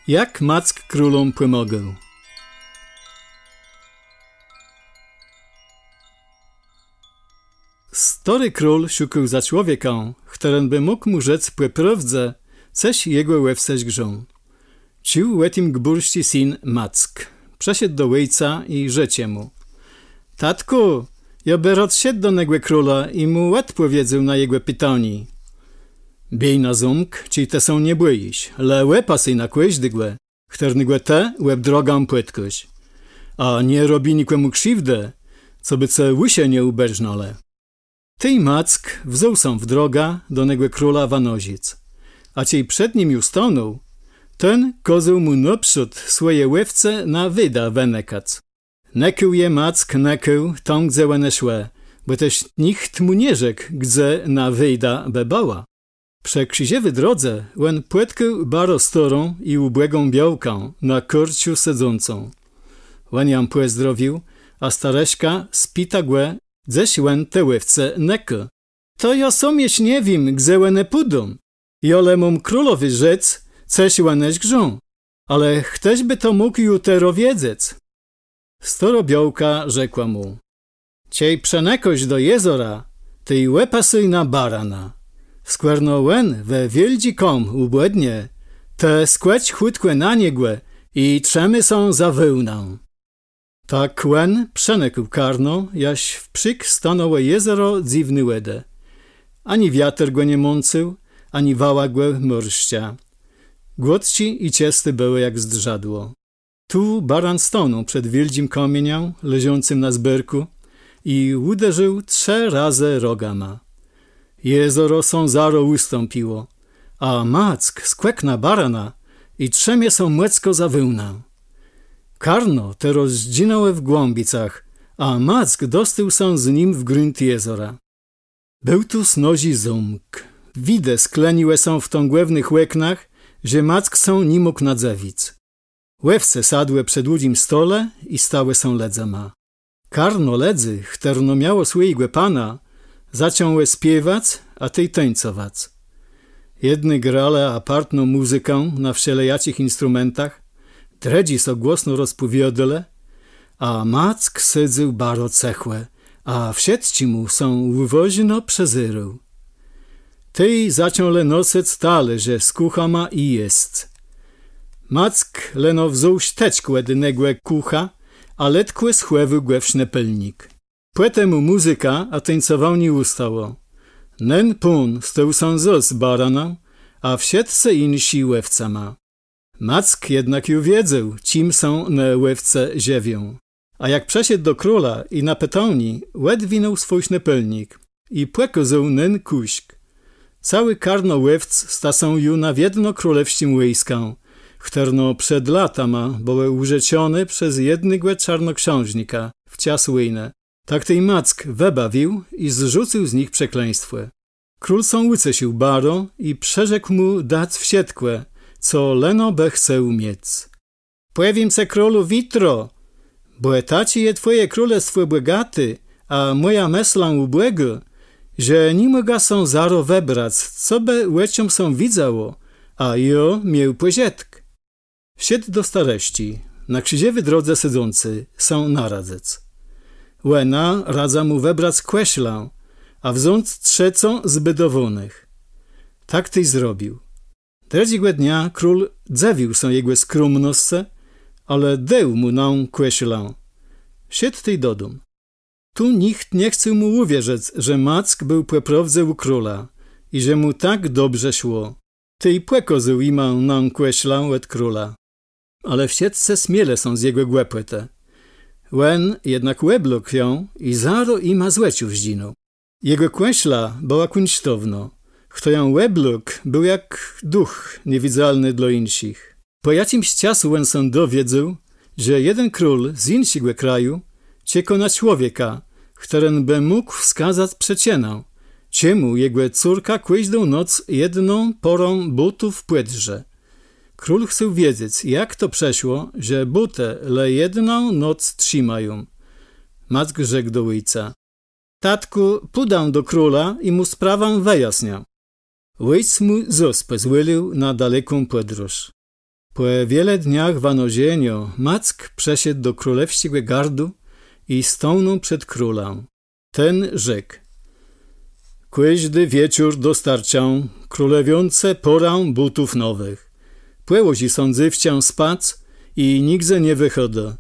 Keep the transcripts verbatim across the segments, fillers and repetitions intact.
Jak Mack królóm pòmôgôł. Stôri król szukôł za człowiekã, chtëren bë mógł mù rzec pò prôwdze, cëż jegò òwce żgrzą. Czuł ò tim gbùrsczi syn Mack. Przëszedł do òjca i rzecze mù: Tatkù, jô bë rôd szedł do negò króla i mù òdpòwiedzôł na jegò pitanié. Biéj na zómk, czej të sã nie bòjisz, le òpasuj na kòżdégò, chtërnégò të òb drogã pòtkôsz. A nie rób nikòmù krziwdë, cobë ce ùszë nie òberznãłë. Tej Mack wzął sã w drogã do negò króla wanożëc. A czej przed nim ju stanął, ten kôzôł mù nôprzód swòje òwce na wëdã wënëkac. Nëkôł je Mack, nëkôł tam, gdze òne szłë, bò téż nicht mù nie rzekł, gdze na wëdã bë bëła. Przë krziżewi drodze òn pòtkôł baro stôrą i ùbògą białkã na kôrczu sedzącą. Òn jã pòzdrowił, a starëszka spita gò, dzeż òn te òwce nëkô. To jô sóm jesz nie wiém, gdze òne pùdą. Jô le móm królowi rzec, cëż òne żgrzą. Ale chtëż bë to mógł ju terô wiedzec? Stôrô białka rzekła mù: Czej przënëkôsz do jezora, tej òpasuj na barana. Skòrno òn we wiôldżi kam ùbòdnie, të skòcz chùtkò na niegò i trzimôj sã za wełnã. Tak òn przënëkôł karno, jaż wprzék stanãło jezoro dzywny wòdë. Ani wiater gò nie mącył, ani wała gò mòrszcza. Gładczé i czësté bëło jak zdrzadło. Tu baran stanął przed wiôldżim kamieniã, leżącym na zberkù, i ùderził trzë razë rogama. Jezoro sã zarô ùstąpiło, a Mack skòkł na barana i trzimie sã mòckò za wełnã. Karno terô zdżinãło w głãbicach, a Mack dostôł sã z nim w grunt jezora. Béł tu snôżi zómk. Widë skleniłë sã w tãgòwnëch òknach, że Mack sã ni mógł nadzëwic. Òwce sadłë przë dłudżim stole i stałë sã lëdzama. Karno lëdzy, chtërno miało swòjégò pana, zaczãło spiéwac, a tej tańcowac. Jedny gralë apartną mùzykã na wszelejaczich instrumentach, drëdżi sã głosno rozpòwiôdelë, a Mack sedzôł baro cëchò, a wszëtczémù sã ùwôżno przëzérôł. Tej zaczãlë nosëc talérze z kùchama i jesc. Mack leno wzął sztëczk òd negò kùcha, a letkò schòwôł gò w sznëpelnik. Pòtemù mùzyka a tańcowanié ùstało. Nen pón stôł sã zôs baranã, a wszëtcë jinszi òwcama. Mack jednak ju wiedzôł, czim sã ne òwce żëwią. A jak przëszedł do króla i na pitanié, òdwinął swój sznëpelnik i pòkôzôł nen kùszk. Całé karno òwc sta sã ju na wiedno królewsczim wòjskã, chtërno przed latama bëło ùrzeczoné przez jednégò czôrnoksãżnika w czas wòjnë. Tak tej Mack wëbawił i zrzucył z nich przekleństwò. Król sã ùcesził baro i przërzekł mù dac wszëtkò, co leno bë chcôł miec. Pòwiém cë, królu, witro, bò taczé je twòje królestwò bògaté, a mòja mësla ùbògô, że ni mògã sã zarô wëbrac, co bë òczóm sã widzało, a jô miôł pòżëtk. Szedł do starëszczi, na krziżewi drodze sedzący, sã naradzëc. Òna radza mù wëbrac kòszlã, a wząc trzecą z bédowónëch. Tak tej zrobił. Drëdżégò dnia król dzëwił sã jegò skromnoscë, ale dôł mù nã kòszlã. Szedł tej dodóm. Tu nicht nie chcôł mù ùwierzëc, że Mack béł pò prôwdze ù króla i że mù tak dobrze szło. Tej pòkôzôł jima nã kòszlã òd króla. Ale wszëtcë smielë sã z jegò głëpòtë. Òn jednak òblôkł jã i zarô jima z òczu zdżinął. Jegò kòszla bëła kùńsztownô. Chto jã òblôkł, béł jak dëch niewidzalny dlô jinszich. Pò jaczims czasu òn sã dowiedzôł, że jeden król z jinszégò kraju czekô na człowieka, chtëren bë mógł wskazac przëczënã, czemù jegò córka kòżdą noc jedną pôrã bótów pòdrze. Król chcôł wiedzec, jak to przeszło, że bótë le jedną noc trzimają. Mack rzekł do òjca: Tatkù, pùdã do króla i mù sprawã wëjasniã. Òjc mù zôs pòzwòlił na daleką pòdróż. Pò wiele dniach wanożeniô Mack przëszedł do królewsczégò gardu i stanął przed królã. Ten rzekł: „Kòżdi wieczór dostarczã królewiónce pôrã bótów nowëch. Pòłożi sã dzéwczã spac i nigdze nie wëchôdô.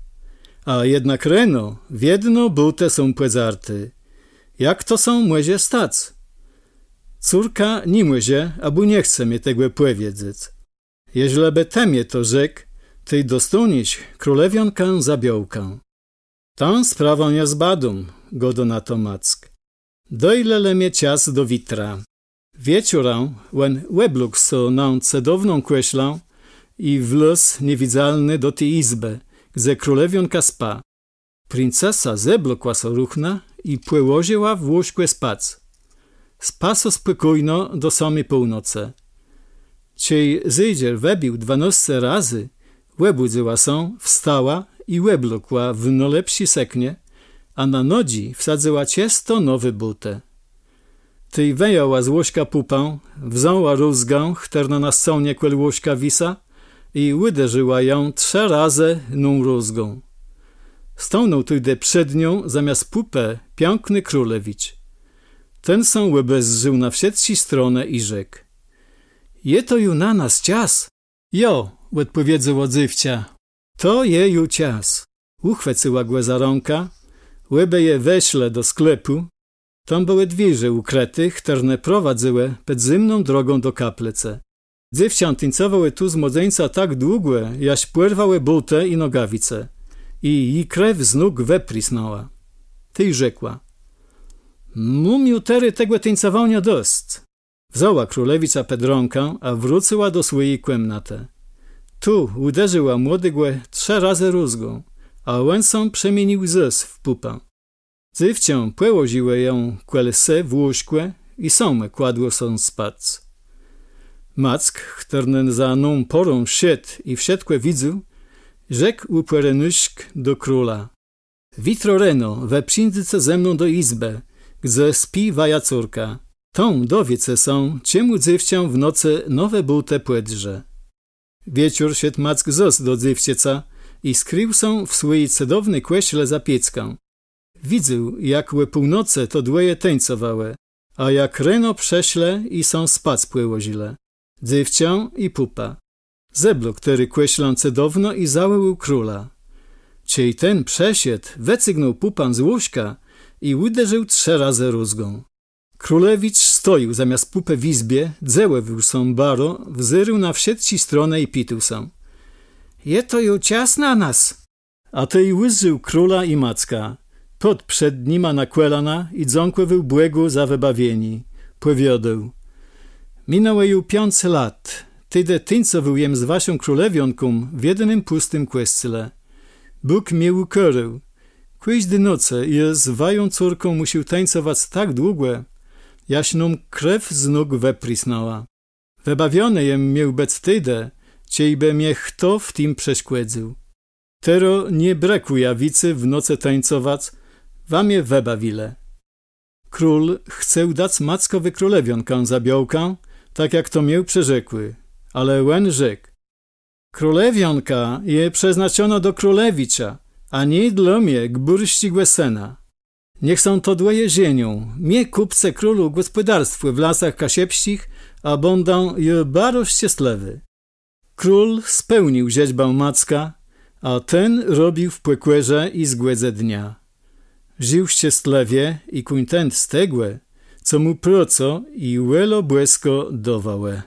A jednak reno wiedno bótë są pòdzarté. Jak to sã mòże stac?” Córka ni mòże abò nie chce mie tegò pòwiedzec. Jeżlë bë të mie to rzekł, tej dostóniesz królewiónkã za białkã. Tã sprawã jô zbadóm, gôdô na to Mack. Dôj le mie czas do witra. Wieczorã òn òblókł so nã cëdowną kòszlã i wlôzł niewidzalny do ti jizbë, gdze królewiónka spa. Princesa zeblokła so ruchna i pòłożëła w łóżkò spac. Spa so spòkójno do sami północë. Czej zédżer wëbił dwanôsce razy, òbùdzëła sã, wstała i òblokła w nôlepszé sëknie, a na nodżi wsadzëła czësto nowé bótë. Tej wëjãła z łóżka pùpã, wzãła rózgã, chtërna na scanie kòl łóżka wisa, i ùderzëła jã trzë razë ną rózgą. Stanął tedë przed nią zamiast pùpë piãkny królewicz. Ten sã òbezdrzôł na wszëtczé stronë i rzekł: „Je to ju na nas czas?” „Jo”, òdpòwiedzało dzéwczã. „To je ju czas.” Ùchwëcëła gò za rãkã, òbëje wëszlë do sklepù. Tam bëłë dwiérze ùkrëté, chtërne prowadzëłë pòdzemną drogą do kaplëcë. Dzéwczã tuńcowałë tu z młodzéńcã tak długò, jaż pòrwałë bótë i nogawice, i ji krew z nóg wëprisnãła. Tej rzekła: „Móm ju terô tegò tuńcowaniô dosc.” Wzãła królewicza pòd rãkã, a wrócëła do swòji kòmnatë. Tu ùderzëła młodégò trzë razë rózgą, a òn sã przemienił zôs w pùpã. Dzéwczã pòłożëło jã kòl se w łóżkò i samò kładło sã spac. Mack, chtëren za ną pôrą szedł i wszëtkò widzôł, rzekł ù pòrénk do króla: „Witro reno wë przińdzece ze mną do jizbë, gdze spi waja córka. Tam dowiéce sã, czemù dzéwczã w nocë nowé bótë pòdrze.” Wieczór szedł Mack zôs do dzéwczãca i skrił sã w swòji cëdowny kòszlë za piéckã. Widzôł, jak ò północë to dwòje tuńcowałë, a jak reno przëszlë i sã spac pòłożëlë. Dzéwczã i pùpa. Zeblôkł terô kòszlã cëdowną i zawòłôł króla. Czej ten przëszedł, wëcygnął pùpã z łóżka i ùderził trzë razë rózgą. Królewicz stojôł zamiast pùpë w jizbie, dzëwòwôł sã baro, wzérôł na wszëtczé stronë i pitôł sã: „Je to ju czas na nas?” A tej ùzdrzôł króla i Macka. Pôdł przed nima na kòlana i dzãkòwôł Bògù za wëbawienié. Pòwiôdôł: „Minãło ju piãc lat. Tedë tuńcowôł jem z waszą królewiónką w jednym pùstim kòscele. Bóg mie ùkôrôł. Kòżdi nocë jem z wają córką mùszôł tuńcowac tak długò, jaż nóm krew z nóg wëprisnãła. Wëbawiony jem miôł bëc tedë, czejbë mie chto w tim przeszkòdzył. Terô nie brëkùjã wicy w nocë tuńcowac, wa mie wëbawilë.” Król chcôł dac Mackòwi królewiónkã za białkã, tak jak to miôł przërzekłé, ale òn rzekł: „Królewiónka je przeznaczonô do królewicza, a nié dlô mie, gbùrsczégò sëna. Niech sã to dwòje żenią. Mie kùpce, królu, gòspòdarstwò w lasach kaszëbsczich, a bãdã jô baro szczeslëwi.” Król spełnił żëczbã Macka, a ten robił w pòkòrze i zgòdze dnia. Żił szczeslëwie i kòntent z tegò, co mù prôca i wòlô bòskô dôwałë.